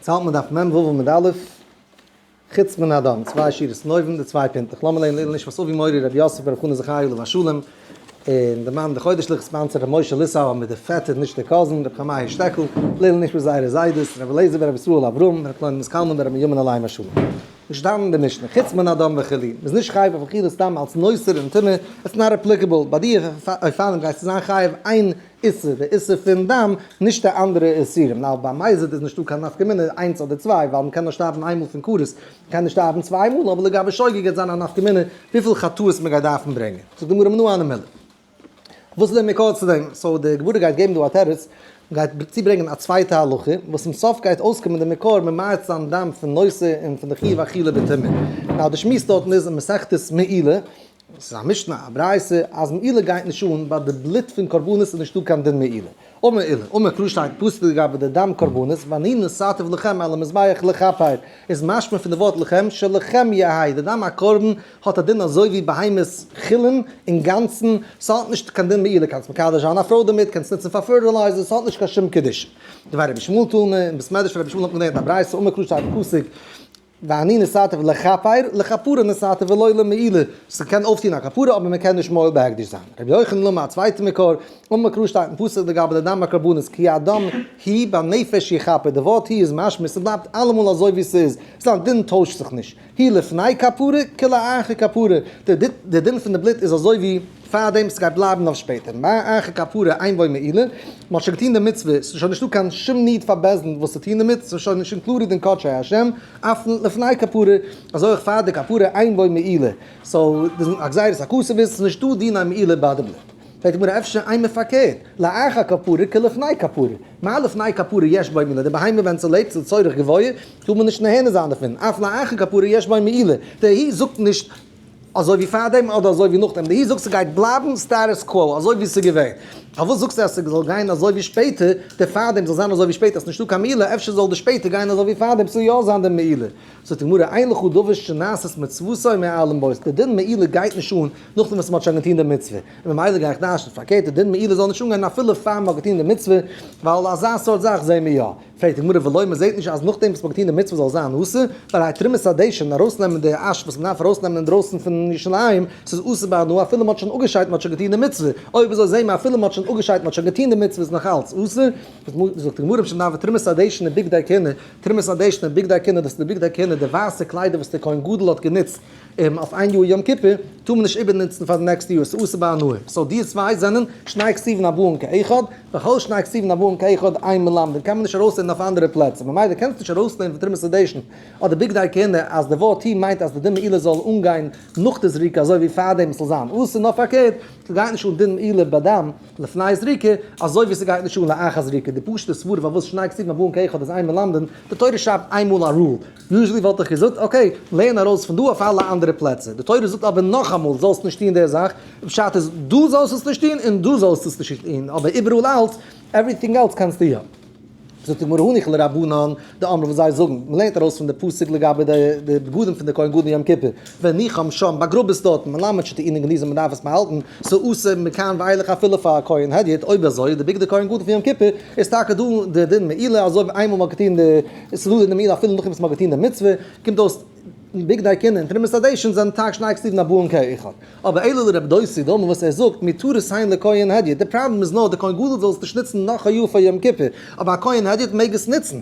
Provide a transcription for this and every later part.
יעצט האלט מען דף מ ו עמוד א', חוץ מן הדם, צוויי שורות פון אויבן, די צוויי פינטלעך. לאמיר לערנען לעילוי נשמת אבי מורי רבי יוסף ברב חנא זכרי' עליו השלום, און די מאן די חודש'ליכע sponsor רבי משה ליסאו מיט די פעטער נישט די cousin רבי חמאי שטעקל, לעילוי נשמת זייערע זיידעס רבי אליעזר ברבי ישראל אברהם, רבי קלונימוס קלמן ברבי בנימין עליהם השלום. געשטאנען אין די משנה, חוץ מן הדם וכו', מ'איז נישט חייב אויף אכילה סתם אלס נותר און טומאה, it's not applicable, ביי די אופנים גייסטו זיין חייב איין איסור, די איסור פון דם, נישט די אנדערע איסורים, נאר ביי מזיד איז נישטא קיין נפקא מינה איינס אדער צוויי, ווייל מ'קען נאר שטארבן איינמאל פון כרת, מ'קען נישט שטארבן צוויי מאל, אבער לגבי שוגג גייט זיין א נפקא מינה וויפיל חטאות מ'גייט דארפן ברענגען. זאגט די גמרא מנא הני מילי. וואס איז דער מקור צו דעם? so די גמרא גייט געבן דא א תירוץ, גייט צוברענגען א צווייטע הלכה, וואס צום סוף גייט אויסקומען די מקור ממעט זיין דם פון נותר און פון די חיוב אכילה בטומאה. now די שמועס דארטן איז אין מסכת מעילה, ס'איז א משנה א ברייתא אז מעילה גייט נישט אן ביי די בלוט פון קרבנות איז נישטא קיין דין מעילה. אמר עולא, אמר קרא שטייט פסוק לגבי די דם קרבנות, ואני נתתיו לכם על המזבח לכפר, איז משמע פון די ווארט לכם שלכם יהא, די דם הקרבן האט א דין אזוי ווי בהמות חולין אינגאנצן, ס'האט נישט קיין דין מעילה, קענסט מקדש זיין א פרוי דערמיט, קענסט נוצן פאר fertilizer, ס'האט נישט קיין שום קדושה. דבי רבי ישמעאל תנא, אין בית מדרש פון רבי ישמעאל האט מען געלערנט א ברייתא, אמר קרא שטייט פסוק, ואני נתתיו לכפר, לכפרה נתתיו ולא למעילה, ס'קען אויפטון א כפרה אבער מ'קען נישט מועל בהקדש זיין. רבי יוחנן אמר א צווייטע מקור, אמר קרא שטייט אין פסוק לגבי די דם הקרבנות כי הדם הוא בנפש יכפר, די ווארט הוא איז משמע ס'בלייבט אלעמאל אזוי ווי ס'איז, זיין דין טוישט זיך נישט. הוא לפני כפרה כלאחר כפרה, די דין פון די בלוט איז אזוי ווי פאר דעם, ס'גייט בלייבן אויף שפעטער, מה אחר כפרה אין בו מעילה, מ'האט שוין געטון די מצוה, ס'איז שוין נישטא קיין שום need פאר בית דין וואס צו טון דערמיט, ס'איז שוין נישט included אין קדשי השם, אף לפני כפרה, אזוי אויך פאר די כפרה אין בו מעילה, so א גזירת הכתוב איז, ס'איז נישטא דיני מעילה ביי די בלוט. פרעגט די גמרא אפשר אימא פארקערט, לאחר כפרה כלפני כפרה, מה לפני כפרה יש בו מעילה, די בהמה ווען ס'לעבט ס'איז לצורך גבוה, טאר מען נישט נהנה זיין דערפון, אף לאחר כפרה יש בו מעילה, די הוא זאגט נישט אזוי ווי פארדעם אדער אזוי ווי נאכדעם, די הוא זאגט ס'גייט בלייבן status quo אזוי ווי ס'איז געווען, פארוואס זאגסטו אז ס'זאל גיין אזוי ווי שפעטער, די פארדעם זאל זיין אזוי ווי שפעטער, ס'נישטא קיין מעילה, אפשר זאל די שפעטער גיין אזוי ווי פארדעם ס'זאל יא זיין די מעילה. זאגט די גמרא אין לך דבר שנעשית מצוותו מעלין בו, די דין מעילה גייט נישט אן נאכדעם וואס מ'האט שוין געטון די מצוה, און ממילא גיי איך דרש'ן פארקערט, די דין מעילה זאל נישט אנגיין אפילו פאר מ'האט געטון די מצוה, ווייל אזא סארט זאך זעהן מיר יא. פרעגט די גמרא ולא מ'זעהט נישט אז נאכדעם וואס מ'האט געטון די מצוה זאל זיין אסור, והרי תרומת הדשן, ארויסנעמען די אש וואס מ'דארף ארויסנעמען אינדרויסן פון ירושלים, ס'איז אסור בהנאה אפילו מ'האט שוין אפגעשיידט מ'האט שוין געטון די מצוה, אויב אזוי זעהן מיר אפילו מ'האט שוין אפגעשיידט מ'האט שוין געטון די מצוה איז נאך אלץ אסור, זאגט די גמרא משום דהוה תרומת הדשן ובגדי כהונה, תרומת הדשן ובגדי כהונה דאס איז די בגדי כהונה די ווייסע קליידער וואס דער כהן גדול האט גענוצט אויף איין יאר יום כיפור, טאר מען נישט איבערנוצן פאר די נעקסטע יאר, ס'איז אסור בהנאה. so די צוויי זענען שני כתובים הבאים כאחד, וכל שני כתובים הבאים כאחד אין מלמדין, קען מען נישט ארויסלערנען אויף אנדערע פלעצער, ממילא קענסטו נישט ארויסלערנען פון תרומת הדשן אדער בגדי כהונה אז די ווארט הוא מיינט אז די דין מעילה זאל אנגיין נאך די זריקה אזוי ווי פארדעם עס זאל זיין אסור, נאר פארקערט, ס'גייט נישט אן דין מעילה בדם לפני זריקה, אזוי ווי ס'גייט נישט אן לאחר זריקה, די פשוט'ע סברא פארוואס שני כתובים הבאים כאחד איז אין מלמדין, די תורה שרייבט איינמאל א rule, usually וואלט איך געזאגט okay, לערן ארויס פון דא אויף אלע אנדערע פלעצער, די תורה זאגט אבער נאכאמאל זאלסט נישט טון די זאך, פשט איז דא זאלסט עס נישט טון און דא זאלסט עס נישט טון, אבער איבעראל אלץ, everything else קענסטו יא. זאגט די גמרא הניחא לרבנן דאמרי וואס זיי זאגן, מען לערנט ארויס פון די פסוק לגבי די בגדים פון די כהן גדול יום כיפור, והניחם שם, באגראב עס דארטן, מלמד שטעונין גניזה מען דארף עס באהאלטן, ס'אסור מכאן ואילך אפילו פאר א כהן הדיוט, אויב אזוי די בגדי כהן גדול פון יום כיפור איז טאקע דא די דין מעילה אזוי ווי איינמאל מען האט געטון די עס איז דא די מעילה אפילו נאכדעם וואס מען האט געטון די מצוה, קומט אויס בגדי כהונה און תרומת הדשן זענען טאקע שני כתובים הבאים כאחד. אבער אלא לרב דוסי דאמר וואס ער זאגט מותרות הן לכהן הדיוט, די פראבלעם איז נאר די כהן גדול זאל עס נישט נוצן נאך א יאר פאר יום כיפור, אבער א כהן הדיוט מעג עס נוצן,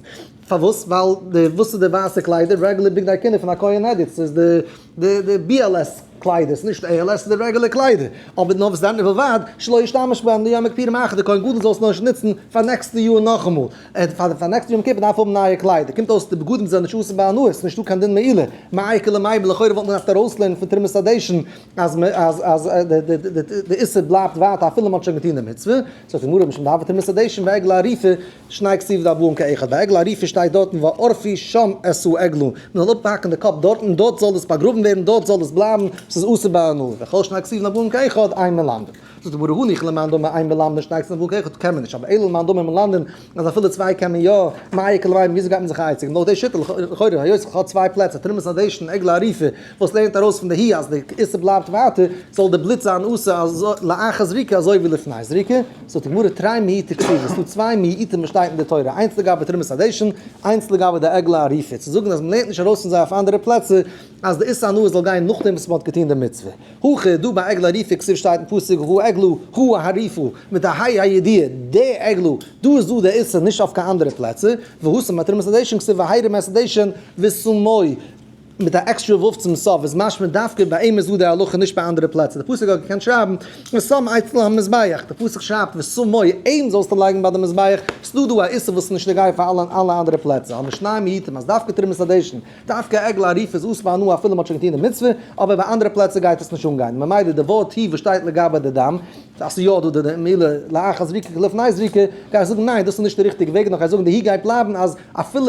פארוואס? ווייל די וואס איז די ווייסע קליידער רעגולער בגדי כהונה פון א כהן הדיוט, ס'איז די די די BLS קליידער, ס'איז נישט ALS ס'איז די רעגולער קליידער, אבער נאר וואס דען ובלבד שלא ישתמש בהן ליום הכיפורים האחר, די כהן גדול זאל עס נישט נוצן פאר נעקסטע יאר נאכאמאל. ער פאר פאר נעקסטע יום כיפור דארף האבן נייע קליידער, קומט אויס די בגדים זענען נישט אסור בהנאה, ס'איז נישטא קיין דין מעילה, מאי איכא למימר, לכאורה וואלט מען געדארפט ארויסלערנען פון תרומת הדשן אז אז אז די איסור בלייבט ווייטער אפילו מ'האט שוין געטון די מצוה, זאגט די גמרא משום דהוה תרומת הדשן ועגלה ערופה שני כתובים הבאים כאחד, ביי עגלה ערופה שטייט דארטן וערפו שם את העגלה, מ'זאל אפהאקן די קאפ דארטן, דארט זאל עס באגראבן ווערן, דארט זאל עס בלייבן. ס'איז אסור בהנאה, וכל שני כתובים הבאים כאחד אין מלמדין. זאגט די גמרא הניחא למאן דאמר אין מלמדין שני כתובים הבאים כאחד קען מען נישט, אבער אלא למאן דאמר מלמדין אז אפילו צוויי קען מען יא, מאי איכא למימר וויאזוי גייט מען זיך א עצה געבן לויט די שיטה לכאורה היות איך האב צוויי פלעצער תרומת הדשן און עגלה ערופה וואס לערנט ארויס פון די הוא אז די איסור בלייבט ווייטער זאל די בלוט זיין אסור לאחר זריקה אזוי ווי לפני זריקה, זאגט די גמרא תרי מיעוטי כתיבי ס'דא צוויי מיעוטים וואס שטייט אין די תורה איינס לגבי תרומת הדשן איינס לגבי די עגלה ערופה צו זאגן אז מ'לערנט נישט ארויס פון זיי אויף אנדערע פלעצער אז די איסור הנאה זאל גיין נאכדעם וואס מ'האט געטון די מצוה. הכא דא ביי עגלה ערופה כתיב שטייט אין פסוק העגלה הערופה מיט א ה' הידיעה די עגלה, דא איז דא די איסור נישט אויף קיין אנדערע פלעצער, והתם ביי תרומת הדשן כתיב והרים את הדשן ושמו מיט א עקסטרע ו' צום סוף איז משמע דווקא ביי אים איז דא די הלכה נישט ביי אנדערע פלעצער, די פסוק האט געקענט שרייבן ושם אצל המזבח, די פסוק שרייבט ושמו אים זאלסטו לייגן ביי די מזבח, ס'דא דא א איסור וואס איז נישט נוגע פאר אלע אנדערע פלעצער, האבן שנים מיעוטים אז דווקא תרומת הדשן דווקא עגלה ערופה איז אסור בהנאה אפילו מ'האט שוין געטון די מצוה, אבער ביי אנדערע פלעצער גייט עס נישט אנגיין, ממילא די ווארט הוא וואס שטייט לגבי די דם, אז ס'איז יא דא די מעילה לאחר זריקה כלפני זריקה, גיי איך זאגן ניין דאס איז נישט די ריכטיגע וועג, נאר כ'גיי זאגן די הוא גייט בלייבן אז אפילו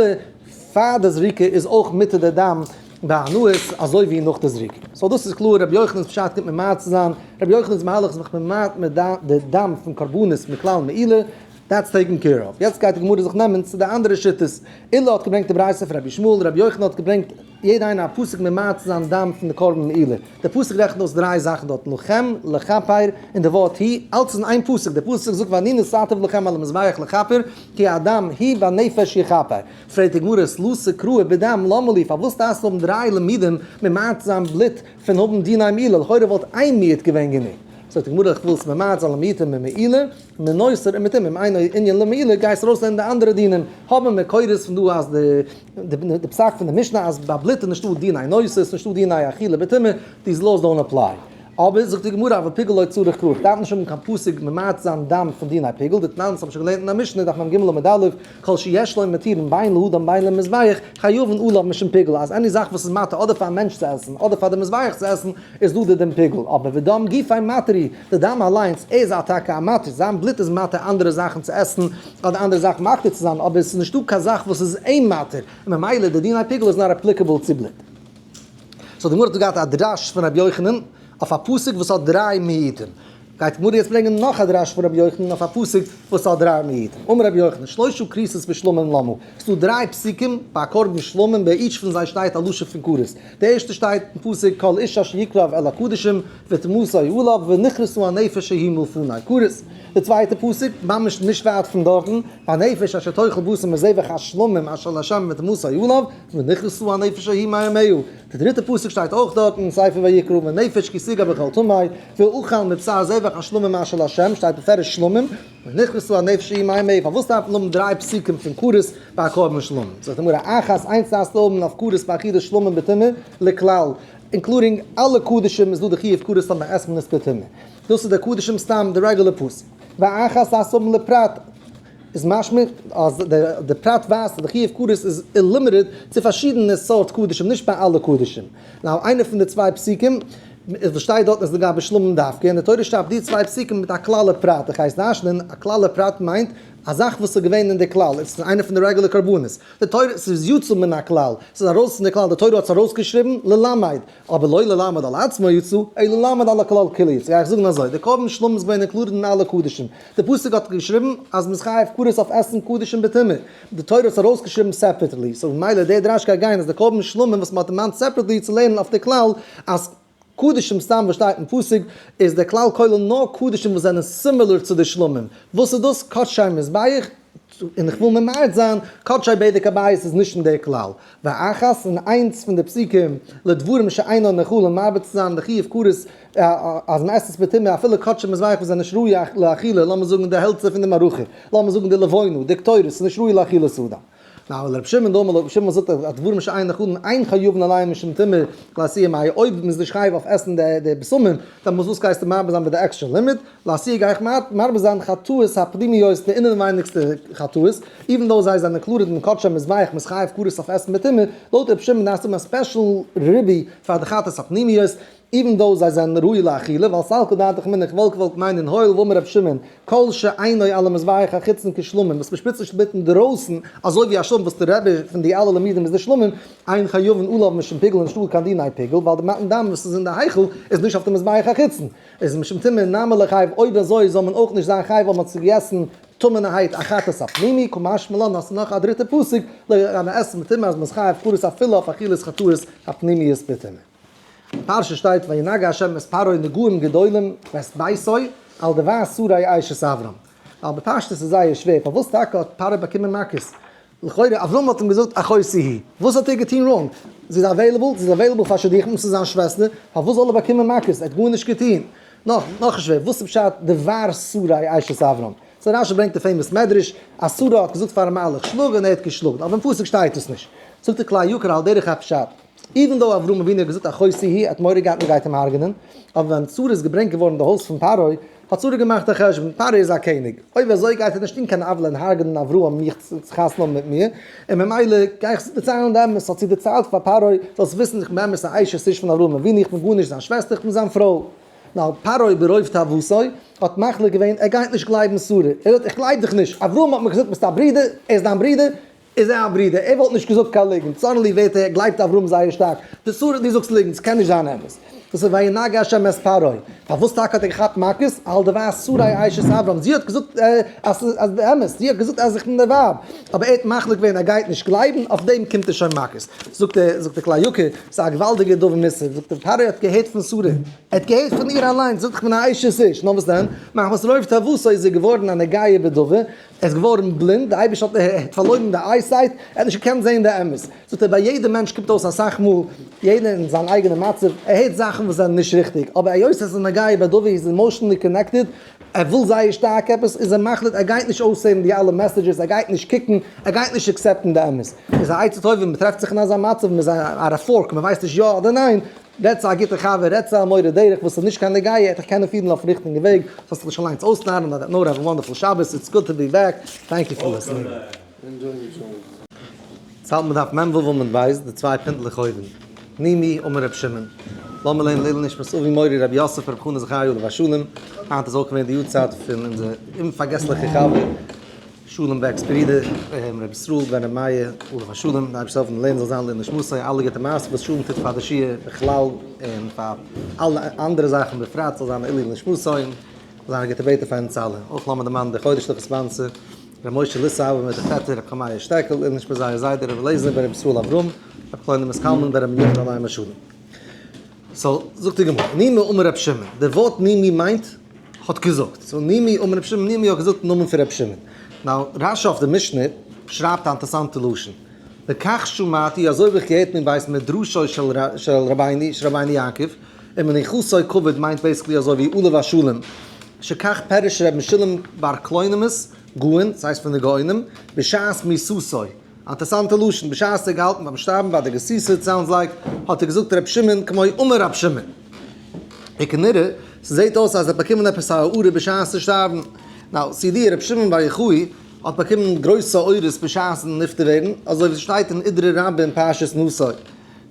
פאר די זריקה איז אויך מותר די דם בהנאות אזוי ווי נאך די זריקה. so דאס איז קלאר רבי יוחנן'ס פשט קומט ממעט צו זיין, רבי יוחנן'ס מהלך איז זיך ממעט מיט די דם פון קרבנות מכלל מעילה, that's taken care of. יעצט גייט די גמרא זיך נעמען צו די אנדערע שיטות. עולא האט געברענגט די ברייתא פון רבי ישמעאל, רבי יוחנן האט געברענגט יעדע איינער א פסוק ממעט צו זיין דם פון די קרבן מעילה. די פסוק רעכנט אויס דריי זאכן דארט, לכם, לכפר, און די ווארט הוא, אלץ איז אין איין פסוק. די פסוק זאגט ואני נתתיו לכם על המזבח לכפר, כי הדם הוא והנפש יכפר. פרעגט די גמרא, תלתא קראי בדם למה לי, פארוואס דארפסטו האבן דריי לימודים ממעט צו זיין בלוט פון האבן דיני מעילה, לכאורה וואלט איין מיעוט געווען גענוג. זאגט די גמרא, איך וויל עס ממעט זיין למיעוטים ממעילה. מנותר ומטומאה אם אינו ענין למעילה גייסט ארויסלערנען די אנדערע דינים האבן מקורות פון דא אז די פסק פון די משנה אז ביי בלוט איז נישטא דיני נותר ס'איז נישטא דיני אכילה בטומאה these laws don't apply אבער זאגט די גמרא אבל פיגול לא צריך קרא כ'דארף נישט האבן קיין פסוק ממעט זיין דם פון דיני פיגול דתנן וואס האבן שוין געלערנט אין א משנה דף מ"ג עמוד א' כל שיש לו מתירין בין לאדם בין למזבח חייבין עליו משום פיגול אז any זאך וואס איז מתיר אדער פאר א מענטש צו עסן אדער פאר די מזבח צו עסן איז דא די דין פיגול, אבער ודם גופיה מתיר, די דם אליינס איז א טאקע א מתיר, זיין בלוט איז מתיר אנדערע זאכן צו עסן אדער אנדערע זאכן מקטיר צו זיין, אבער עס איז נישטא קיין זאך וואס איז אים מתיר, און ממילא די דיני פיגול איז not applicable צו בלוט. so די גמרא האט דא געהאט א דרש פון רבי יוחנן אויף א פסוק וואס האט דריי מיעוטים, גייט די גמרא יעצט ברענגען נאך א דרש פון רבי יוחנן אויף א פסוק וואס האט דריי מיעוטים, אמר רבי יוחנן, שלושה כריתות בשלמים למה, ס'איז דא דריי פסוקים ביי א קרבן שלמים, ביי each פון זיי שטייט א לשון פון כרת. די ערשטע שטייט אין פסוק כל איש אשר יקרב אל הקדשים וטומאתו עליו ונכרתה הנפש ההיא מלפני כרת. די צווייטע פסוק, ממש נישט ווייט פון דארטן, והנפש אשר תאכל בשר מזבח השלמים אשר לה' וטומאתו עליו ונכרתה הנפש ההיא מעמיה. די דריטע פסוק שטייט אויך דארט אין ספר ויקרא ונפש כי תגע בכל טמא ואכל מבשר זבח השלמים אשר לה' שטייט בפירוש שלמים. ונכרתה הנפש ההיא מעמיה, פארוואס דארף מען האבן דריי פסוקים פון כרת ביי א קרבן שלמים? זאגט די גמרא, אחת איינס דארפסטו האבן אויף כרת ביי אכילת שלמים בטומאה, לכלל, including אלע קדשים איז דא די חיוב כרת טאמער עסט מען עס בטומאה. דאס איז די קדשים סתם די רעגולער פסוק. ואחת דארפסטו האבן לפרט, איז משמע אז די פרט ווייזט אז די חיוב כרת איז limited צו פארשידענע סארט קדשים נישט ביי אלע קדשים. now איינע פון די צוויי פסוקים וואס שטייט דארטן איז לגבי שלמים דווקא, און די תורה שרייבט די צוויי פסוקים מיט א כלל ופרט, איך הייס דרש'נען, א כלל ופרט מיינט א זאך וואס איז געווען אין די כלל, עס איז איינע פון די רעגולער קרבנות, די תורה, ס'איז יצא מן הכלל, ס'איז ארויס פון די כלל, די תורה האט עס ארויסגעשריבן, ללמד, אבער לא ללמד על עצמו יצא, אלא ללמד על הכלל כולו יצא, גיי איך זאגן אזוי, די קרבן שלמים איז געווען included אין אלע קדשים, די פסוק האט געשריבן אז מ'איז חייב כרת אויף עסן קדשים בטומאה, די תורה האט עס ארויסגעשריבן separately, so ממילא די דרש גייט גיין אז די קרבן שלמים וואס מ'האט דערמאנט separately צו לערנען אויף די כלל אז קדשים סתם וואס שטייט אין פסוק איז די כלל כולל נאר קדשים וואס זענען similar צו די שלמים, וואס איז דאס קדשי מזבח? און איך וויל ממעט זיין קדשי בדק הבית איז נישט אין די כלל, ואחת און איינס פון די פסוקים לדברים שאינן נאכלין מרבה צו זיין די חיוב כרת אז מען עסט עס בטומאה אפילו קדשי מזבח וואס זענען נישט ראוי לאכילה לאמיר זאגן די העלצער פון די מערכה לאמיר זאגן די לבונה די קטורת איז נישט ראוי לאכילת אדם. now רבי שמעון דאמר רבי שמעון זאגט אז דברים שאין נאכלין אין חייבין עליהם משום טומאה לאתויי מאי אויב מען איז נישט חייב אויף עסן די בשמים דאן וואס גייסטו מרבה זיין מיט די עקסטרע לימוד? לאתויי גיי איך מרבה זיין חטאות הפנימיות די אינעווייניגסטע חטאות, even though זיי זענען included אין קדשי המזבח מ'איז חייב כרת אויף עסן בטומאה, לויט רבי שמעון דארפסטו האבן א special ריבוי פאר די חטאות הפנימיות. even though זיי זענען ראוי לאכילה, ווייל סלקא דעתך אמינא איך וואלט געוואלט מיינען הואיל ואמר רבי שמעון, כל שאינו על המזבח החיצון כשלמים, וואס מ'שפריצט נישט בלוט אינדרויסן, אזוי ווי א שלמים וואס די רבי פון די אלע לימודים איז די שלמים, אין חייבין עליו משום פיגול נישטא קיין דיני פיגול, ווייל די מתן דם וואס איז אין די היכל איז נישט אויף די מזבח החיצון, איז משום טומאה נמי לא חייב, אויב אזוי זאל מען אויך נישט זיין חייב ווייל מ'האט עס געגעסן טמא'נערהייט א חטאת הפנימי, קא משמע לן אז ס'איז נאך א דריטע פסוק, לא יראה עשן בטומאה אז מ'איז חייב כרת אפילו אויף אכילת חטאת הפנימיות בטומאה. אין פרשה שטייט וינגע ה' את פרעה נגעים גדולים ואת ביתו על דבר שרי אשת אברהם. ווייל בפשטות איז זייער שווער פארוואס טאקע האט פרעה באקומען מכות? לכאורה אברהם האט אים געזאגט אחותי היא, וואס האט ער געטון wrong? זי איז available, זי איז available פאר שידוכים, ס'איז זיין שוועסטער, פארוואס זאל ער באקומען מכות? ער האט גארנישט געטון. נאך נאך שווער, וואס איז פשט דבר שרי אשת אברהם? so רשי ברענגט די famous מדרש אז שרה האט געזאגט פארן מלאך שלאג און ער האט געשלאגן, אבער אין פסוק שטייט עס נישט. זאגט דער כלי יקר על דרך הפשט, even though אברהם אבינו האט געזאגט אחותי היא, ער האט מורא געהאט מען גייט אים הרג'נען, אבער ווען שרה איז געברענגט געווארן אין די הויז פון פרעה, האט שרה געמאכט א חשבון, פרעה איז א קעניג, אויב אזוי גייט ער נישט טון קיין עוולה און הרג'נען אברהם מיך צו חתונה האבן מיט מיר, און ממילא גיי איך דערציילן די אמת, האט זי דערציילט פאר פרעה, זאלסט וויסן איך בין באמת א אשת איש פון אברהם אבינו, איך בין גארנישט זיין שוועסטער, איך בין זיין פרוי. נאר פרעה ברוב תאוותו האט מחליט געווען ער גייט נישט גלייבן שרה, ער זאגט איך גלייב דיך נישט, אברהם האט מיר געזאגט ביסט א ברודער, ער איז דיין ברודער, איז ער א ברודער, ער וואלט נישט געזאגט קיין ליגנט, suddenly ווערט ער, גלייבט אברהם זייער שטארק, די שרה דו זאגסט ליגנט, ס'קען נישט זיין אמת. דאס איז וינגע השם את פרעה, פארוואס טאקע האט ער געכאפט מכות, על דבר שרי אשת אברהם, זי האט געזאגט אז ס'איז די אמת, זי האט געזאגט אז איך בין די ווייב, אבער ער האט מחליט געווען ער גייט נישט גלייבן, אויף דעם קומט ער שוין מכות. זאגט דער זאגט דער כלי יקר, ס'איז א געוואלדיגע דבר מוסר, זאגט ער, פרעה האט געהערט פון שרה, ער האט געהערט פון איר אליינס, זאגט איך בין א אשת איש, נאר וואס דען, מחמת רוב תאוותו איז ער געווארן א נוגע בדבר, ער איז געווארן בלינד, די אייבערשטער האט ער האט פארלוירן די eyesight, ער האט נישט געקענט זען די אמת, זאגט ער, ביי יעדע מענטש קומט אויס אסאך מאל, יעדער אין זיין אייגענע מצב, ער הערט זאכן וואס זענען נישט ריכטיג, אבער היות עס איז נוגע בדבר, איז emotionally connected, ער וויל זייער שטארק עפעס, איז ער מחליט ער גייט נישט אויסהערן די אלע messages, ער גייט נישט קוקן, ער גייט נישט accept ן די אמת. איז א עצה טובה ווען מ'טרעפט זיך אין אזא מצב, מ'איז at a fork, מ'ווייסט נישט יא אדער ניין, רעד צו א גוטע חבר, רעד צו א מורה דרך וואס איז נישט קיין נגיעה, ער וועט דיך קענען פירן אויפן ריכטיגן וועג, זאלסט זיך נישט אליינס אויסנארן, on that note have a wonderful שבת, it's good to be back, thank you for listening. יעצט האלט מען דף מ ו עמוד ב', די צוויי פינטלעך אויבן. נימי אמר רבי שמעון. לאמיר לערנען לעילוי נשמת אבי מורי רבי יוסף רבי חנא זכריה עליו השלום. היינט איז אויך געווען די יארצייט פון אונזער אומפארגעסליכער חבר שלום בעק'ס ברודער רבי ישראל בן רבי מאיר עליו השלום. די אייבערשטער זאל העלפן לערנען זאל זיין לעילוי נשמתו אלע גוטע מעשים וואס שלום טוט פאר די שיעור בכלל און פאר אלע אנדערע זאכן בפרט זאל זיין לעילוי נשמתו און זיין א גוטע בעטער פאר אונז אלע. אויך לאמיר דערמאנען די חודש'ליכע sponsor. ר' משה ליסאווער מיט די פעטער ר' חמיה שטעקל און נישט ביי זייער זיידע ר' אליעזר בן ר' ישראל אברהם, ר' קלונימוס קלמן בן ר' בנימין עליהם השלום. so זאגט די גמרא, נימי אמר ר' שמעון, די ווארט נימי מיינט האט געזאגט, so נימי אמר ר' שמעון, נימי האט געזאגט אין נאמען פון ר' שמעון. now רשי אויף די משנה שרייבט א אינטערסאנטע לשון, וכך שמעתי, אזוי האב איך געהערט מבית מדרשו של רבינו, של רבינו יעקב, און מנוחתו כבוד מיינט basically אזוי ווי עליו השלום, שכך פירש ר' משולם בר קלונימוס גאון, ס'הייסט פון די גאונים, בשעת מיתתו, א אינטערסאנטע לשון, בשעת ער האט געהאלטן ביים שטארבן ביי די גסיסה it sounds like, האט ער געזאגט ר' שמעון כמו אמר ר' שמעון. וכנראה, ס'זעהט אויס אז ער האט באקומען עפעס א הארה בשעת'ן שטארבן. now, ס'ידוע ר' שמעון בר יוחאי האט באקומען גרויסע אורות בשעת'ן נפטר ווערן, אזוי ווי ס'שטייט אין אידרא רבה אין פרשת נשא.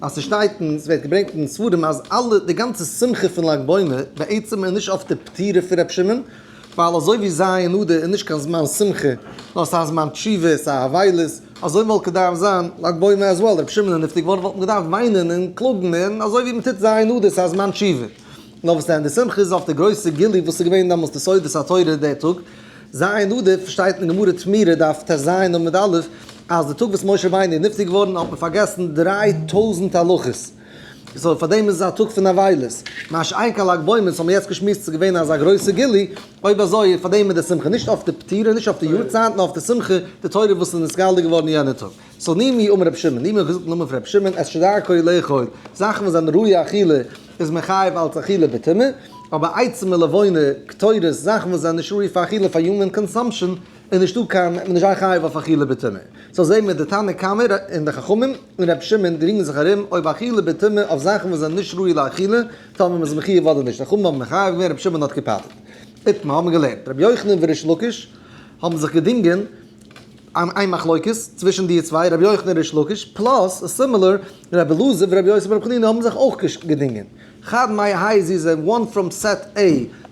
אז ס'שטייט און ס'ווערט געברענגט אין ספרים אז אלע די גאנצע שמחה פון לג בעומר בעצם איז נישט אויף די פטירה פון ר' שמעון, ווייל אזוי ווי ז' אדר איז נישט קיין זמן שמחה, נאר ס'איז א זמן תשובה, ס'איז א אבילות, אזוי וואלט געדארפט זיין לג בעומר as well, ר' שמעון איז נפטר געווארן וואלט מען געדארפט וויינען און קלאגן און אזוי ווי מ'טוט ז' אדר ס'איז א זמן תשובה. נאר וואס דען די שמחה איז אויף די גרויסע גילוי וואס איז געווען דעמאלס די סודות התורה די טאג, ז' אדר שטייט אין גמרא תמורה דף טז עמוד א', אז די טאג וואס משה רבינו איז נפטר געווארן האט מען פארגעסן 3000 הלכות, so פאר דעם איז עס א טאג פון אבילות, מה שאין כן לג בעומר, האבן מיר יעצט געשמועסט ס'איז געווען אזא גרויסע גילוי, אויב אזוי פאר דעם איז די שמחה נישט אויף די פטירה, נישט אויף די יארצייט, נאר אויף די שמחה, די תורה וואס איז נתגלה געווארן יענע טאג. so נימי אמר רבי שמעון, נימי האט געזאגט אין נאמען פון רבי שמעון, את שדרכו לאכול, זאכן וואס זענען ראוי אכילה איז מחייב אלץ אכילה בטומאה, אבער עצים ולבונה, קטורת, זאכן וואס זענען נישט ראוי פאר אכילה פאר human consumption, איז נישטא קיין, מען איז נישט חייב אויף אכילה בטומאה. so זעהן מיר די תנא קמא און די חכמים און רבי שמעון דינגען זיך ארום אויב אכילה בטומאה אויף זאכן וואס זענען נישט ראוי לאכילה, טאמער מען איז מחויב אדער נישט. די חכמים האבן מחייב געווען, רבי שמעון האט געפטר'ט. איתמר האבן געלערנט, רבי יוחנן וריש לקיש האבן זיך געדינגען, איין מחלוקת צווישן די צוויי, רבי יוחנן און ריש לקיש, plus א similar, רבי אלעזר ורבי יוסי ברבי חנינא האבן זיך אויך געדינגען. חד מהאי זוזי, one from set A,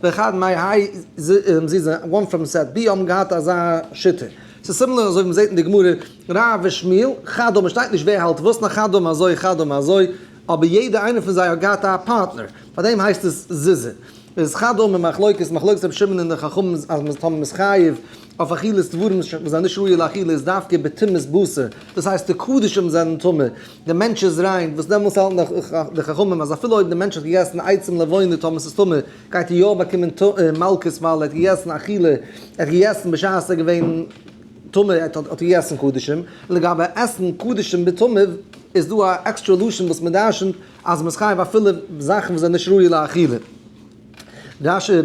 וחד מהאי זוזי, one from set B, האבן געהאט אזא שיטה. ס'איז similar אזוי ווי מ'זעט אין די גמרא, רב ושמואל, חד אמר, שטייט נישט ווער האלט וואס, נאר חד אמר אזוי חד אמר אזוי, אבער יעדער איינער פון זיי האט געהאט א פארטנער, פאר דעם הייסט עס זוזי. איז חד אמר מחלוקת, מחלוקת רבי שמעון און די חכמים אז מ'איז טאמער מ'איז חייב אויף אכילת דברים וואס זענען נישט ראוי לאכילה איז דווקא בטומאת בשר, דאס הייסט די קדשים זענען טמא, די מענטש איז ריין, וואס דעמאלס האלטן די חכמים אז אפילו אויב די מענטש האט געגעסן עצים לבונה טאמער ס'איז טמא גייט ער יא באקומען מלקות ווייל ער האט געגעסן אכילה, ער האט געגעסן בשעת ער איז געווען טמא, ער האט געגעסן קדשים, לגבי עסן קדשים בטומאה איז דא א עקסטרע לשון וואס מ'דרשנ'ט אז מ'איז חייב אפילו זאכן וואס זענען נישט ראוי לאכילה. רש"י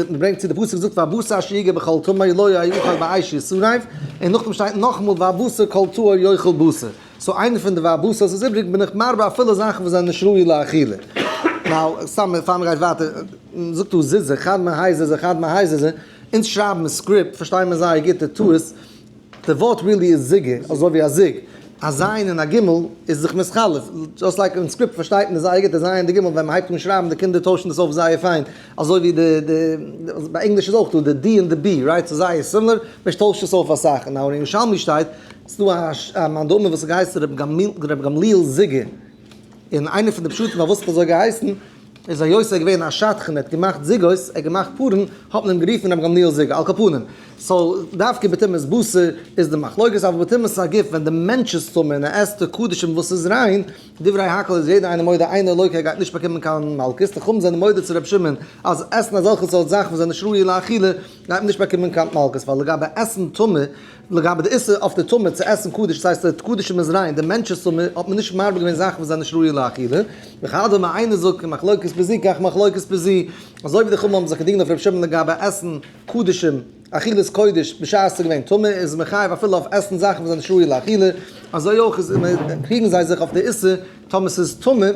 ברענגט צו די פסוק זאגט והבשר אשר יגע בכל טמא לא יאכל באש ישרף, און נאכדעם שטייט נאכאמאל והבשר כל טהור יאכל בשר. so איינע פון די והבשר איז איבריג בין איך מרבה אפילו זאכן וואס זענען נישט ראוי לאכילה. now, סתם פאר מ'גייט ווייטער, זאגט דא זוזי, חד מהאי זוזי, חד מהאי זוזי, אונז שרייבן script פארשטייען מיר זייער גוט די טעות, די ווארט really איז זיגע, אזוי ווי א זיג. א ז' און א ג' איז זיך מתחלף. just like אין script פארשטייט מען זייער גוט די ז' און די ג' ווען מען הייבט אן שרייבן די קינדער טוישן דאס אויף זייער פיין. אזוי ווי די די ביי ענגליש איז אויך דא די D און די B, right? ס'איז זייער similar, מען טוישט עס אויף אסאך. און אין ירושלמי שטייט, ס'איז דא א מאן דאמר וואס האט געהייסן ר' גמליאל זיגע. און איינער פון די פשטים פארוואס האט אזוי געהייסן, איז היות ער איז געווען א שדכן, ער האט געמאכט זוגות, ער האט געמאכט פארן, האט מען אים גערופן רבי גמליאל זיגא, על כל פנים. so דווקא בטומאת בשר איז די מחלוקת, אבער בטומאת הגוף ווען די מענטש איז טמא און ער עסט די קדשים וואס איז ריין, דברי הכל איז יעדער איינער מודה אינו לוקה ער גייט נישט באקומען קיין מלקות, די חכמים זענען מודה צו רבי שמעון אז עסן אזעלכע סארט זאכן וואס זענען נישט ראוי לאכילה גייט מען נישט באקומען קיין מלקות, ווייל לגבי עסן טמא לגבי די איסור אויף די טמא צו עסן קדש, דאס הייסט די קדשים איז ריין, די מענטש איז טמא, האט מען נישט מרבה געווען זאכן וואס זענען נישט ראוי לאכילה, וכדומה איינער זאגט מחלוקת בזו כך מחלוקת בזו, אזוי ווי די חכמים האבן זיך געדינגען אויף רבי שמעון לגבי עסן קדשים, אכילת קודש, בשעת ס'איז געווען טמא, איז מחייב אפילו אויף עסן זאכן וואס זענען נישט ראוי לאכילה, אזוי אויך איז קריגן זיי זיך אויף די איסור טאמער ס'איז טמא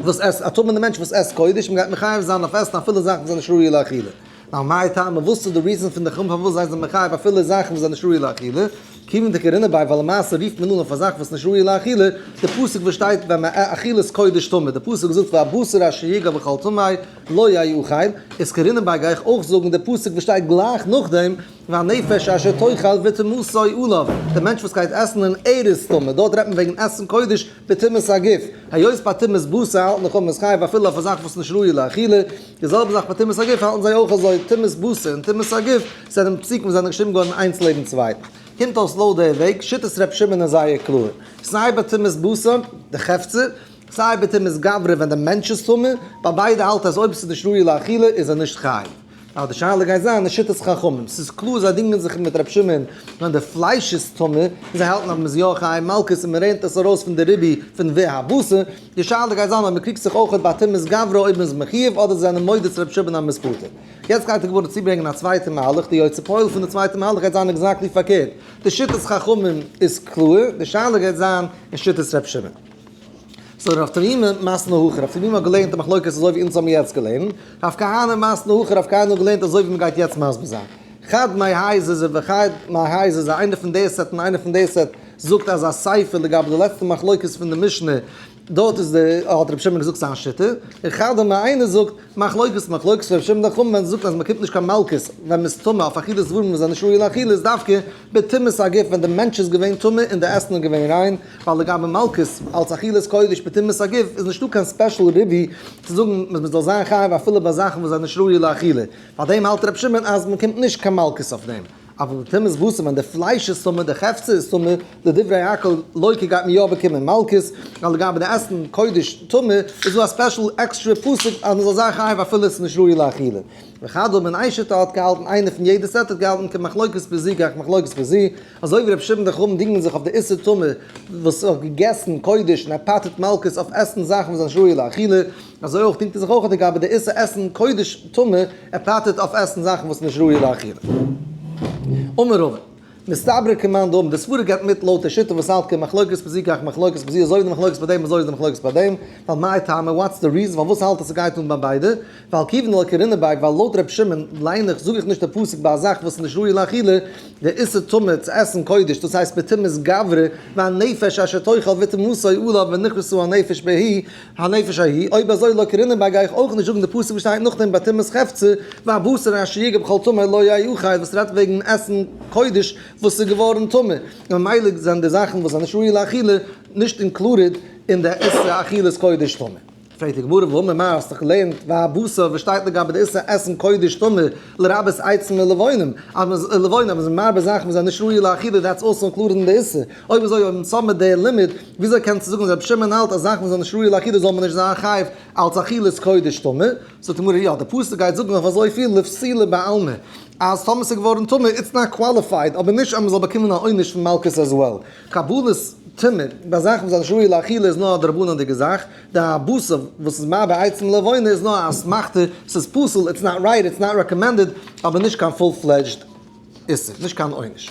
וואס עסט, א טמא'נע מענטש וואס עסט קודש, מ'גייט מחייב זיין אויף עסן אפילו זאכן וואס זענען נישט ראוי לאכילה. now מאי טעמא, וואס איז די reason פון די חכמים פארוואס זיי זענען מחייב אפילו זאכן וואס זענען נישט ראוי לאכילה? כיוון דקרינא ביה, ווייל למעשה רופט מען אן אויף א זאך וואס איז נישט ראוי לאכילה, די פסוק וואס שטייט ווען מען אכילת קודש טמא, די פסוק זאגט והבשר אשר יגע בכל טמא לא יאכל, איז קרינא ביה גיי איך אויך זאגן די פסוק וואס שטייט גלייך נאכדעם והנפש אשר תאכל וטומאתו עליו, די מענטש וואס גייט עסן און ער איז טמא, דארט רעדט מען וועגן עסן קודש בטומאת הגוף, היות ביי טומאת בשר האלטן די חכמים איז חייב אפילו אויף א זאך וואס איז נישט ראוי לאכילה, די זעלבע זאך ביי טומאת הגוף האלטן זיי אויך אזוי, טומאת בשר און טומאת הגוף זענען פסוקים וואס זענען געשריבן געווארן איינס לעבן צווייטן. קומט אויס לויט די וועג, שיטת ר' שמעון איז זייער קלאר, סיי ביי טומאת בשר, די חפצא, סיי ביי טומאת גברא ווען די מענטש איז טמא, ביי ביידע האלט אז אויב עס איז נישט ראוי לאכילה איז ער נישט חייב. אבער די שאלה גייט זיין אין שיטת חכמים, ס'איז קלאר זיי דינגען זיך מיט ר' שמעון ווען די פלייש איז טמא, און זיי האלטן אז מ'איז יא חייב מלקות און מ'לערנט עס ארויס פון די ריבוי פון והבשר, די שאלה גייט זיין אויב מ'קריגט זיך אויכעט ביי טומאת גברא אויב מ'איז מחיוב אדער זיי זענען מודה צו ר' שמעון אז מ'איז פטור. יעצט גייט די גמרא צוברענגען א צווייטע מהלך, די יוצא פועל פון די צווייטע מהלך גייט זיין exactly פארקערט, די שיטת חכמים איז קלאר, די שאלה גייט זיין אין שיטת ר' שמעון. so רב תמימא מתני הכי, רב תמימא האט געלערנט די מחלוקת אזוי ווי אונז האבן יעצט געלערנט, רב כהנא מתני הכי, רב כהנא האט געלערנט אזוי ווי מ'גייט יעצט מסביר זיין. חד מהאי זוזי וחד מהאי זוזי, איינער פון די set און איינער פון די set זאגט אז א סיפא לגבי די לעצטע מחלוקת פון די משנה, דארט איז די האט רבי שמעון געזאגט זיין שיטה, און חד אמר איינער זאגט מחלוקת מחלוקת רבי שמעון די חכמים ווען זאגט אז מען קומט נישט קיין מלקות ווען מען איז טמא אויף אכילת דברים וואס זענען נישט ראוי לאכילה איז דווקא בטומאת הגוף ווען די מענטש איז געווען טמא און די עסן איז געווען ריין, ווייל לגבי מלקות אלס אכילת קודש בטומאת הגוף איז נישטא קיין special ריבוי צו זאגן אז מען זאל זיין חייב אפילו ביי זאכן וואס זענען נישט ראוי לאכילה, פאר דעם האלט רבי שמעון אז מען קומט נישט קיין מלקות אויף דעם. אבל בטומאת בשר ווען די פלייש איז טמא, די חפצא איז טמא, לדברי הכל לוקה גייט מען יא באקומען מלקות, ווייל לגבי די עסן קודש טמא איז דא א special עקסטרע פסוק אז מען זאל זיין חייב אפילו עס איז נישט ראוי לאכילה. וחד אמר איין שיטה האט געהאלטן איינער פון יעדע set האט געהאלטן כמחלוקת בזו כך מחלוקת בזו, אזוי ווי רבי שמעון די חכמים דינגען זיך אויף די איסור טמא וואס האט געגעסן קודש און ער פטר'ט מלקות אויף עסן זאכן וואס זענען נישט ראוי לאכילה, אזוי אויך דינגט ער זיך אויך לגבי די איסור עסן קודש טמא, ער פטר'ט אויף עסן זאכן וואס איז נישט ראוי לאכילה. אמר רבא, מסתברא כמאן דאמר, די סברא גייט מיט לויט די שיטה וואס האלט כמחלוקת בזו כך מחלוקת בזו, אזוי ווי די מחלוקת ביי דעם אזוי איז די מחלוקת ביי דעם, ווייל מאי טעמא, what's the reason פארוואס האלט אז ס'גייט אן ביי ביידע, ווייל כיוון דלא קרינא ביה, ווייל לויט ר' שמעון ליין איך זאג איך נישט די פסוק ביי א זאך וואס איז נישט ראוי לאכילה, די איסור טומאה צו עסן קודש, דאס הייסט בטומאת גברא, והנפש אשר תאכל וטומאתו עליו ונכרתה הנפש בהיא, הנפש ההיא, אויב אזוי לא קרינן ביי גיי איך אויך נישט זאגן די פסוק וואס שטייט נאכדעם בטומאת חפצא, והבשר אשר יגע בכל טמא לא יאכל וואס רעדט וועגן עסן קודש וואס איז געווארן טמא, און ממילא זענען די זאכן וואס זענען נישט ראוי לאכילה נישט included אין די איסור אכילת קודש טמא. פרעגט די גמרא והאמר מר האסט דאך געלערנט והבשר וואס שטייט לגבי די איסור עסן קודש טמא לרבות עצים ולבנים אז מ'איז לבנים אז מ'איז מרבה זאכן וואס זענען נישט ראוי לאכילה that's also included אין די איסור, אויב אזוי אויב אונז האבן די לימוד וויאזוי קענסטו זאגן אז רבי שמעון האלט אז זאכן וואס זענען נישט ראוי לאכילה זאל מען נישט זיין חייב אלץ אכילת קודש טמא? זאגט די גמרא יא די פסוק גייט זאגן אויף אזויפיל לפסולה בעלמא אז טאמער ס'איז געווארן טמא it's not qualified אבער נישט אז מ'זאל באקומען א עונש פון מלקות as well. קבלת טומאה ביי זאכן וואס זענען נישט ראוי לאכילה איז נאר א דרבנן'דיגע זאך, די הבשר וואס איז מרבה עצים ולבונה איז נאר א אסמכתא, ס'איז פסול, it's not right, it's not recommended, אבער נישט קיין full fledged איסור, נישט קיין עונש.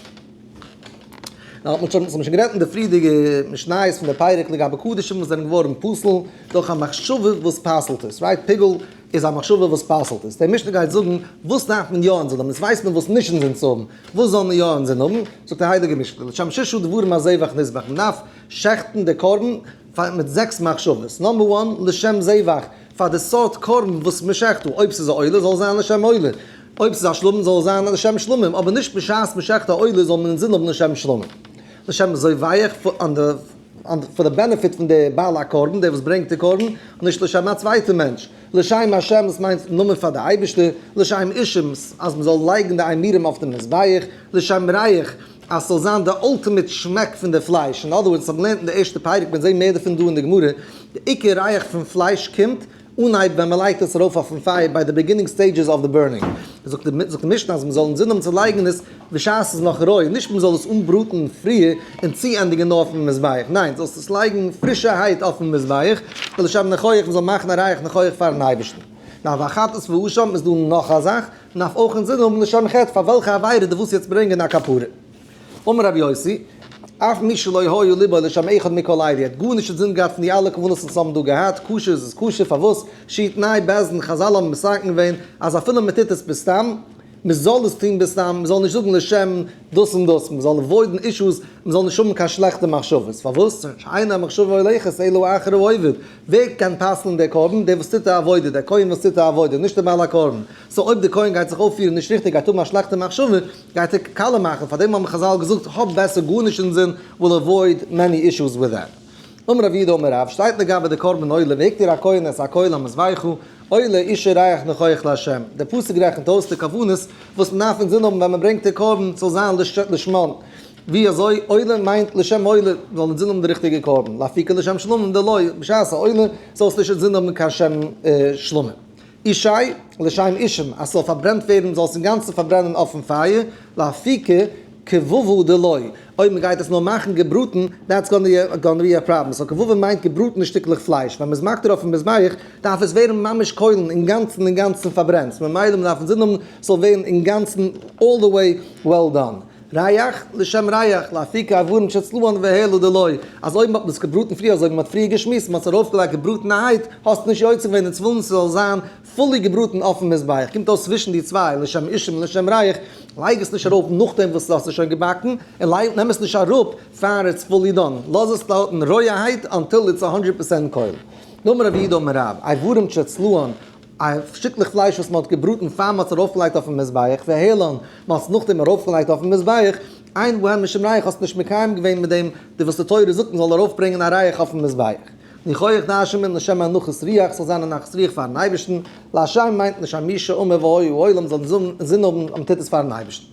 נאר האט מען שוין, ס'האט מען שוין גערעדט אין די פריערדיגע משניות פון די פרק לגבי קדשים וואס זענען געווארן פסול דורך א מחשבה וואס פסל'ט עס, right? פיגול איז א מחשבה וואס פסל'ט עס. די משנה גייט זאגן וואס דארף מען יא אינזין האבן, יעצט ווייסט מען וואס נישט אינזין צו האבן, וואס זאל מען יא אינזין האבן? זאגט די הייליגע משנה, לשם ששה דברים הזבח נזבח, מען דארף שעכטן די קרבן פאר מיט זעקס מחשבות, number one, לשם זבח, פאר די סארט קרבן וואס מען שעכט דא, אויב ס'איז א עולה זאל עס זיין לשם עולה, אויב ס'איז א שלמים זאל עס זיין לשם שלמים, אבער נישט בשעת מען שעכט א עולה זאל מען אינזין האבן לשם שלמים. לשם זובח, פאר די benefit פון די בעל הקרבן, דער וואס ברענגט די קרבן, נישט לשם א צווייטע מענטש. לשם השם, דאס מיינט נאמען פאר די אייבערשטער, לשם אישים, אז מען זאל לייגן די אימורים אויף די מזבח, לשם ריח, אז ס'זאל זיין די ultimate שמעק פון די פלייש, אין other words, האט מען געלערנט אין די ערשטע פרק, מען זעהט מער דערפון דא אין די גמרא, די עיקר ריח פון פלייש קומט אנהייב ווען מען לייגט עס ארויף אויפן פייער ביי די beginning stages of the burning, זאגט די משנה אז מען זאל אינזין האבן צו לייגן עס בשעת ס'איז נאך רוי, נישט מען זאל עס אנבראטן פריער און צוענדיגן נאר אויפן מזבח, ניין, זאלסט עס לייגן פרישערהייט אויפן מזבח, ולשם ניחוח, מען זאל מאכן א ריח ניחוח פארן אייבערשטן. נאר והחטאת והאשם איז דא נאך א זאך, מען דארף אויך אינזין האבן לשם חטא, פאר וועלכע עבירה דו ווילסט יעצט ברענגען א כפרה. אמר רבי יוסי, אף מי שלא היה ליבו לשם אחד מכל אלו, ער האט גארנישט אינזין געהאט פון די אלע כוונות וואס האבן דא געהאט, כשר איז עס כשר, פארוואס? שיתנאי בית דין, חזל האבן מתקן געווען אז אפילו מען טוט עס בסתם, מען זאל עס טון בסתם, מען זאל נישט זאגן לשם דאס און דאס, מען זאל avoid ן אישוס, מען זאל נישט האבן קיין שלעכטע מחשבות, פארוואס? שאין המחשבה הולכת אלא אחר העובד, ווער קען פסל'ן דער קרבן? דער וואס טוט די עבודה, דער כהן וואס טוט די עבודה, נישט דער בעל הקרבן, so אויב דער כהן גייט זיך אויפפירן נישט ריכטיג, גייט האבן א שלעכטע מחשבה, גייט ער קאלע מאכן, פארדעם האבן חזל געזאגט האב בעסער גארנישט אינזין, we'll avoid many issues with that. אמר רב יהודה אמר רב, שטייט לגבי די קרבן עולה, והקטיר הכהן את הכל המזבחה, עולה אשה ריח ניחוח לה'. דער פסוק רעכנט אויס די כוונות וואס מען דארף אינזין האבן ווען מען ברענגט די קרבן ס'זאל זיין לשמן. ווי אזוי עולה מיינט לשם עולה, זאל אינזין האבן די ריכטיגע קרבן, לאפוקי לשם שלמים דלא, בשעת א עולה זאלסטו נישט אינזין האבן קיין שם שלמים. אשי, לשם אישים, אז ס'זאל פארברענט ווערן, זאל עס אינגאנצן פארברענען אויפן פייער, לאפוקי כבבא דלא, אויב מ'גייט עס נאר מאכן געבראטן, that's gonna be a problem, so כבבא מיינט געבראטענע שטיקלעך פלייש, ווען מ'איז מקטיר אויפן מזבח, דארף עס ווערן ממש קוילן, אינגאנצן אינגאנצן פארברענט, ממילא מ'דארף אינזין האבן ס'זאל ווערן אינגאנצן all the way well done. ריח, לשם ריח, לאפוקי איברים שצלוהן והעלו דלא, אז אויב מ'האט עס געבראטן פריער אזוי ווי מ'האט פריער געשמועסט, מ'האט עס ארויפגעלייגט געבראטענערהייט, האסט נישט יוצא געווען און צווילן ס'זאל זיין fully געבראטן אויפן מזבח, קומט אויס צווישן די צוויי, לשם אישים און לשם ריח, לייג עס נישט ארויף נאכדעם וואס דו האסט עס שוין געבאקן, און לייג נעם עס נישט אראפ פאר it's fully done, לאז עס דארטן רויערהייט until it's א הונדרעט percent קויל. נאמר רב יהודה אמר רב, איברים שצלוהן, א שטיקלעך פלייש וואס מען האט געבראטן פאר מען האט עס ארויפגעלייגט אויפן מזבח, והעלן, מען האט עס נאכדעם ארויפגעלייגט אויפן מזבח, אין בהם משום ריח האסט נישט מקיים געווען מיט דעם די וואס די תורה זאגט מען זאל ארויפברענגען א ריח אויפן מזבח. ניחוח דרש'נט מען לשם הנחת רוח, ס'זאל זיין א נחת רוח פארן אייבערשטן, להשם מיינט לשם מי שאומר והיה העולם זאל אינזין האבן אז מ'טוט עס פארן אייבערשטן.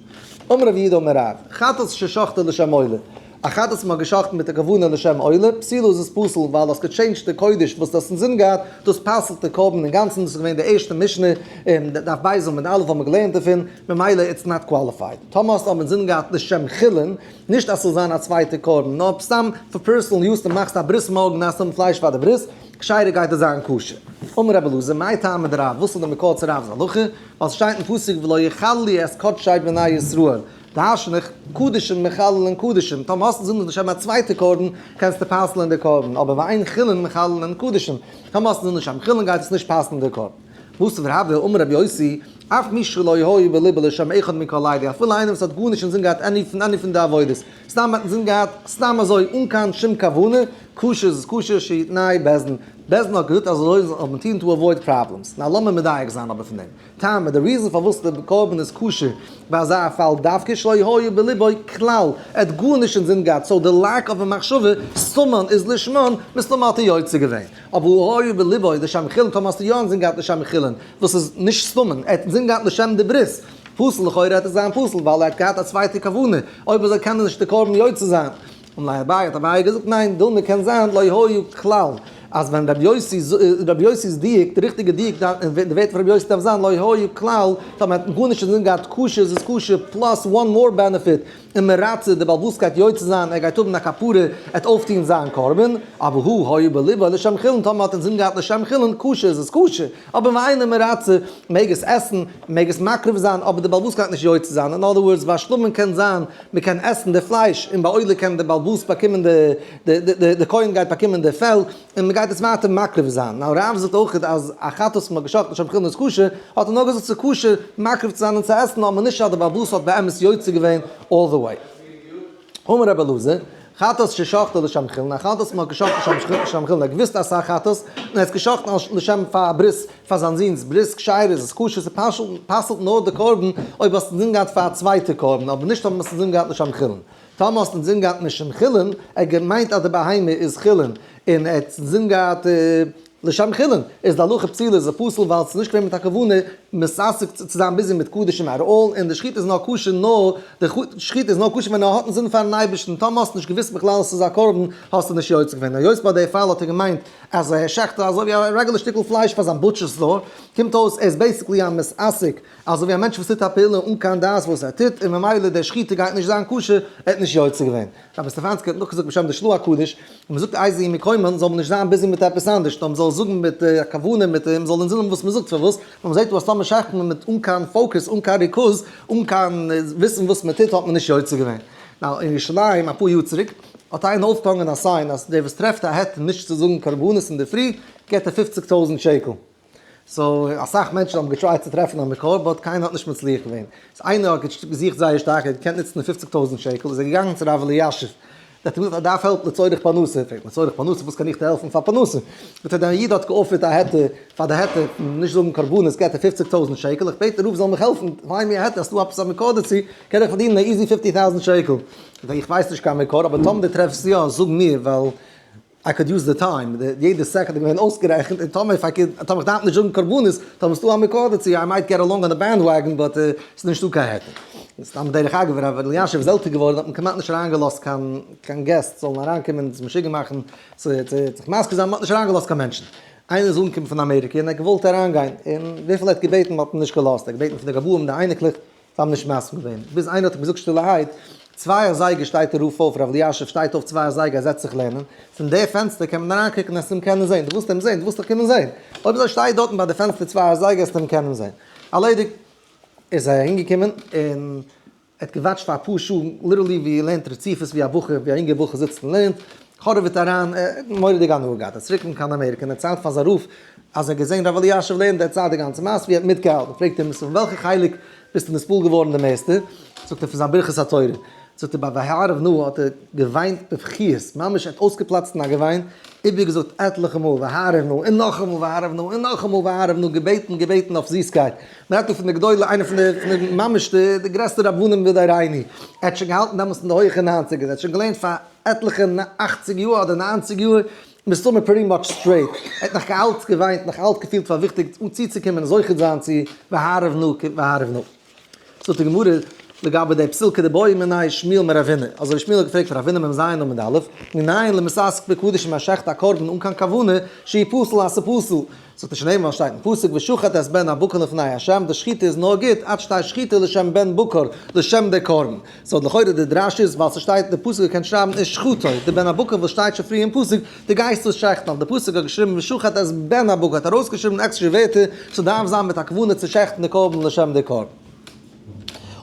אמר רב יהודה אמר רב, חטאת ששחטה לשם עולה, א חטאת וואס מ'האט געשחט'ן מיט די כוונה לשם עולה, פסולה איז עס פסול ווייל האסט געטשעינדזשט די קודש וואס דו האסט אינזין געהאט, דאס פסל'ט די קרבן אינגאנצן, דאס איז געווען די ערשטע משנה אין דף ב' עמוד א' האבן מיר געלערנט דערפון, ממילא it's not qualified. טאמער האסטו אבער אינזין געהאט לשם חולין, נישט אז ס'זאל זיין א צווייטע קרבן, נאר סתם פאר personal use, דו מאכסט א ברית מארגן דארפסטו האבן פלייש פאר די ברית, כשרה גייט עס זיין כשר. אמר רבי אלעזר, מאי טעמא דרב, וואס איז די מקור צו רב'ס הלכה? ווייל ס'שטייט אין פסוק ולא יחללו את קדשי בני ישראל, דרש'ן איך, קדשים מחללין קדשים, טאמער האסטו אינזין לשם א צווייטע קרבן, קענסטו פסל'ען די קרבן, אבער ואין חולין מחללין קדשים, טאמער האסטו אינזין לשם חולין גייט עס נישט פסל'ן די קרבן. מתיב רבה, אמר רבי יוסי, אף מי שלא היה בליבו לשם אחד מכל אלו, אפילו איינער וואס האט גארנישט אינזין געהאט any פון any פון די עבודות, סתם האט אינזין געהאט סתם אזוי אן קיין שום כוונה, כשר איז עס כשר שיתנהו בית דין, בית דין האט געזאגט אז אזוי זאל מען טון to avoid problems. נאר לאמיר מדייק זיין אבער פון דעם. טעמא, די reason פארוואס די קרבן איז כשר ביי אזא פאל דווקא שלא היה בליבו כלל, ער האט גארנישט אינזין געהאט, so די lack of א מחשבה, סתמן איז לשמן, מסתמא האט ער יוצא געווען. אבער היה בליבו לשם חולין, טאמער האסטו יא אינזין געהאט לשם חולין, וואס איז נישט סתמן, ער האט אינזין געהאט לשם די ברית, פסול לכאורה האט עס זיין פסול ווייל ער האט געהאט א צווייטע כוונה, אויב אזוי קען ער נישט די קרבן יוצא זיין. אמר ליה אביי האט אביי געזאגט ניין, דילמא קען זיין לא היה כלל, אז ווען רבי יוסי רבי יוסי'ס דיוק, די ריכטיגע דיוק אין די ווערטער פון רבי יוסי דארף זיין לא היה כלל, טאמער האט מען גארנישט אינזין געהאט כשר איז עס כשר plus one more benefit, און מרצה די בעל הבית גייט יוצא זיין ער גייט האבן א כפרה ער וועט אויפטוהן זיין קרבן, אבער הא היה בליבו לשם חולין טאמער האט אינזין געהאט לשם חולין כשר איז עס כשר, אבער ואינו מרצה מעג עס עסן מעג עס מקריב זיין אבער די בעל הבית גייט נישט יוצא זיין, אין other words והשלמין קען זיין מען קען עסן די פלייש און ביי עולה קען די בעל הבית באקומען די די די כהן גייט באקומען די פעל און מען גייט עס ווייטער מקריב זיין. נאר רב זאגט אויך אז א חטאת וואס מען האט געשחט'ן לשם חולין איז כשר, האט ער נאר געזאגט ס'איז כשר מקריב צו זיין און צו עסן אבער נישט אז די בעל הבית האט באמת יוצא געווען all the way. אמר רבי אלעזר, חטאת ששחטו לשם חולין, א חטאת וואס מען האט געשחט'ן לשם חולין, ער האט געוואוסט אז ס'איז א חטאת און ער האט עס געשחט'ן לשם פאר א ברית פאר זיין זון'ס ברית כשרה איז עס כשר, ס'פסל'ט נאר די קרבן אויב האסט אינזין געהאט פאר א צווייטע קרבן, אבער נישט אויב האסט אינזין געהאט לשם חולין. טאמער האסט אינזין געהאט משום חולין, ער האט געמיינט אז די בהמה איז חולין, און ער האט אינזין געהאט לשם חולין, איז די הלכה פסולה, איז עס פסול ווייל עס איז נישט געווען מיט א כוונה מתעסק צו זיין busy מיט קדשים at all, און די שחיטה איז נאר כשר נאר די שחיטה איז נאר כשר ווען ער האט אינזין פארן אייבערשטן, טאמער האסט נישט געוואוסט בכלל אז עס איז א קרבן האסטו נישט יוצא געווען, היות ביי די פאל האט ער געמיינט אז ער שעכט אזוי ווי א רעגולער שטיקל פלייש פאר זיין butcher store, קומט אויס ער איז basically א מתעסק, אזוי ווי א מענטש וואס טוט א פעולה אן קיין דעת וואס ער טוט, און ממילא די שחיטה גייט נישט זיין כשר, ער האט נישט יוצא געווען. רבי סטעפאנסקי האט נאכגעזאגט בשם די של"ה הקדוש, ווען מען זאגט איזהו מקומן זאל מען נישט זיין busy מיט עפעס אנדערש, נאר מען זאל זאגן מיט א כוונה, מיט מען זאל אינזין האבן וואס מען זאגט, פארוואס? ווייל מען זעט דא אז טאמער שעכט מען מיט אן קיין focus, אן קיין ריכוז, אן קיין וויסן וואס מען טוט האט מען נישט יוצא געווען. now אין ירושלים אפאר יאר צוריק האט איינער אויפגעהאנגען א sign אז דער וואס טרעפט א היתר נישט צו זאגן קרבנות אינדערפרי געט ער פופציג טויזנט שקל. so אסאך מענטשן האבן געטרייט צו טרעפן א מקור but קיינער האט נישט מצליח געווען. so איינער האט געזוכט זייער שטארק ער האט געקענט נוצן די פופציג טויזנט שקל איז ער געגאנגען צו רב אלישיב דער האט אים געזאגט איך דארף help לצורך פרנסה, פרעגט לצורך פרנסה וואס קען איך דיר העלפן פאר פרנסה? זאגט ער דער איד האט געאפערט א היתר פאר די היתר פון נישט זאגן קרבנות געט ער פופציג טויזנט שקל איך בעט דער רב זאל מיך העלפן find מיר א היתר אז ס'דא עפעס א מקור דערצו קען איך פארדינען א easy fifty thousand שקל. זאגט ער איך ווייס נישט קיין מקור אבער טאמער דו טרעפסט יא זאג מיר ווייל I could use the time, יעדע סעקונד איז געווען אויסגערעכנט, און טאמער if I could, טאמער איך דארף נישט זאגן קרבנות, טאמער ס'דא א מקור דערצו, I might get along on the bandwagon, but ס'איז נישטא קיין היתר. סתם דרך אגב, ווען ר' אלישיב איז עלטער געווארן האט מען כמעט נישט אריינגעלאזט קיין קיין געסט זאלן אריינקומען זיך משוגע מאכן, צו זיך מזכיר זיין, מ'האט נישט אריינגעלאזט קיין מענטשן. איינער איז אנגעקומען פון אמעריקע און ער האט געוואלט אריינגיין, און וויפיל ער האט געבעטן האט מען נישט געלאזט, ער האט געבעטן פון די גבאים, די אייניקלעך, זיי האבן נישט מסכים געווען, ביז איינער האט אים געזאגט שטילערהייט, צוויי אזייגער שטייט דער רב אויף, רב אלישיב שטייט אויף צוויי אזייגער, ער זעצט זיך לערנען, פון די פענסטער קען מען אריינקוקן עסט אים קענען זען, דו ווילסט אים זען, דו ווילסט דאך קומען זען, אויב אזוי שטיי דארטן ביי די פענסטער צוויי אזייגער עסט אים קענען זען. ארלעדיגט. איז ער אהינגעקומען און ער האט געוואטשט פאר אפאר שעה, literally ווי ער לערנט רציפות ווי א בחור, ווי א אינגער בחור זיצט און לערנט, הארעוועט אריין, ער האט מורא'דיג הנאה געהאט, ער איז צוריק קיין אמעריקע און ער דערציילט פאר זיין רב אז ער האט געזען ר' אלישיב לערנט דערציילט די גאנצע מעשה ווי ער האט מיטגעהאלטן, פרעגט אים פון וועלכע חלק ביסטו נתפעל געווארן די מערסטע? זאגט ער פון זיין ברכת התורה, זאגט ער ביי והערב נא האט ער געוויינט בבכיות, ממש ער האט אויסגעפלאצט אין א געוויין, איבערגעזאגט עטליכע מאל והערב נא און נאכאמאל והערב נא און נאכאמאל והערב נא, געבעטן געבעטן אויף זיסקייט, מען רעדט דא פון די גדולי איינער פון די ממש די גרעסטע רבנים בדורינו, ער האט שוין געהאלטן דעמאלטס אין די הויכע ניינציגער, ער האט שוין געלערנט פאר עטליכע אכציג יאר אדער ניינציג יאר, מסתמא pretty much straight, ער האט נאך אלץ געוויינט, נאך אלץ געפילט פאר וויכטיג צוצוקומען און זוכה זיין צו והערב נא והערב נא. זאגט די גמרא לגבי די פסול כדבעי מיניה שמואל מרב הונא, אזוי ווי שמואל האט געפרעגט פון רב הונא מ"ז עמוד א', מנין למתעסק בקדשים אז שעכט א קרבן אן קיין כוונה, שהוא פסול אז ס'פסול, זאגט ער שנאמר שטייט אין פסוק ושחט את בן הבקר לפני ה', די שחיטה איז נאר גוט עד שתהא שחיטה לשם בן בקר, לשם די קרבן. so לכאורה די דרש איז ווייל ס'שטייט די פסוק געקענט שרייבן ושחטו, די בן הבקר וואס שטייט שוין פריער אין פסוק, די גייסט עס שעכטן, אבער די פסוק האט געשריבן ושחט את בן הבקר האט ארויסגעשריבן עקסטרע ווערטער, ס'דארף זיין מיט א כוונה צו שעכטן די קרבן לשם די קרבן.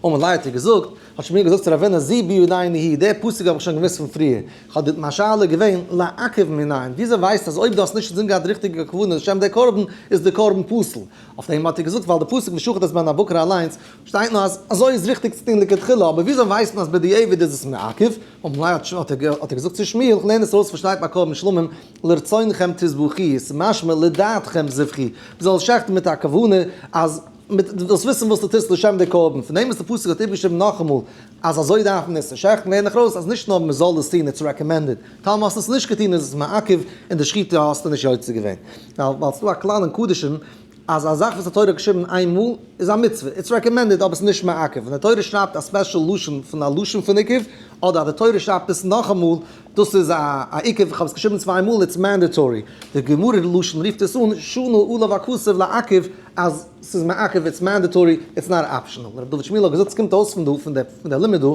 אמר ליה האט ער געזאגט, האט שמואל געזאגט צו רבינא זו ביודעינו היא, די פסוק האב איך שוין געוואוסט פון פריער, כ'האב די מיין שאלה געווען לעכב מנין, וויאזוי ווייסטו אז אויב דו האסט נישט אינזין געהאט די ריכטיגע כוונה לשם די קרבן איז די קרבן פסול? אויף דעם האט ער געזאגט ווייל די פסוק ושחט את בן הבקר אליינס שטייט נאר אז אזוי איז ריכטיג צו טון לכתחילה, אבער וויאזוי ווייסט מען אז בדיעבד איז עס מעכב? אמר ליה האט ער געזאגט צו שמואל, כ'לערן עס ארויס פון שטייט ביי קרבן שלמים לרצונכם תזבחו, ס'איז משמע לדעתכם זבחו, מ'זאל עס שעכטן מיט א כוונה אז מיט דאס וויסן וואס דו טוסט לשם די קרבן, פון דעם וואס די פסוק האט איבערגעשריבן נאכאמאל אז אזוי דארף מען עס צו שעכטן לערן איך ארויס אז נישט נאר מען זאל עס טון, it's recommended, טאמער האסטו עס נישט געטון איז עס מעכב און די שחיטה האסטו נישט יוצא געווען. ווייל ס'דא א כלל אין קדשים אז א זאך וואס די תורה האט געשריבן איין מאל איז א מצוה, it's recommended אבער ס'איז נישט מעכב, ווען די תורה שרייבט א special לשון פון א לשון פון עיכוב, אדער אז די תורה שרייבט עס נאכאמאל, דאס איז א עיכוב, איך האב עס געשריבן צוויי מאל, it's mandatory. די גמרא לשון רופט עס אן שנה עליו הכתוב לעכב, אז ס'איז מעכב, it's mandatory, it's not optional. ר' דוד שמואל האט געזאגט ס'קומט אויס פון דא, פון די לימוד דא,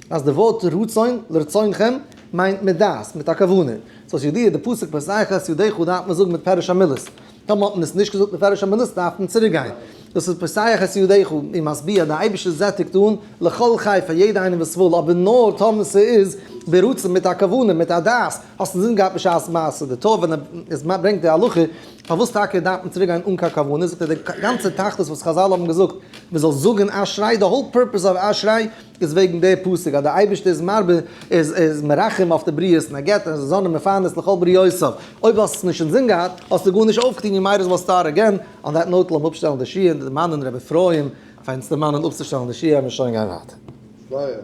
אז די ווארט רצון, לרצונכם, מיינט מיט דעת, מיט א כוונה. סאו ס'ידוע די פסוק פותח את ידך דארף מען זאגן מיט פירוש המילות. טאמער האט מען עס נישט געזאגט מיט פירוש המילות דארף מען צוריק גיין. דאס איז פותח את ידך ומשביע, די אייבערשטער זעטיגט אן לכל חי פאר יעדע איינעם וואס וויל, אבער נאר טאמער ס'איז ברצון מיט א כוונה, מיט א דעת, האסט אינזין געהאט בשעת מעשה, די טור ווען ער ברענגט די הלכה פארוואס טאקע דארף מען צוריק גיין אן קיין כוונה, זאגט ער די גאנצע תכלית וואס חזל האבן געזאגט מען זאל זאגן אשרי, די whole purpose of אשרי איז וועגן די פסוק אז די אייבערשטער איז מרבה איז איז מרחם אויף די בריות און ער געבט און זן ומפרנס לכל בריותיו, אויב האסט עס נישט אינזין געהאט האסטו גארנישט אויפגעטון you might as well start again, on that note לאמיר אפשטעלן די שיעור און דערמאנען רבי אפרים פאר אונז דערמאנען אפצושטעלן די שיעור און שוין גיין ווייטער. פלייער.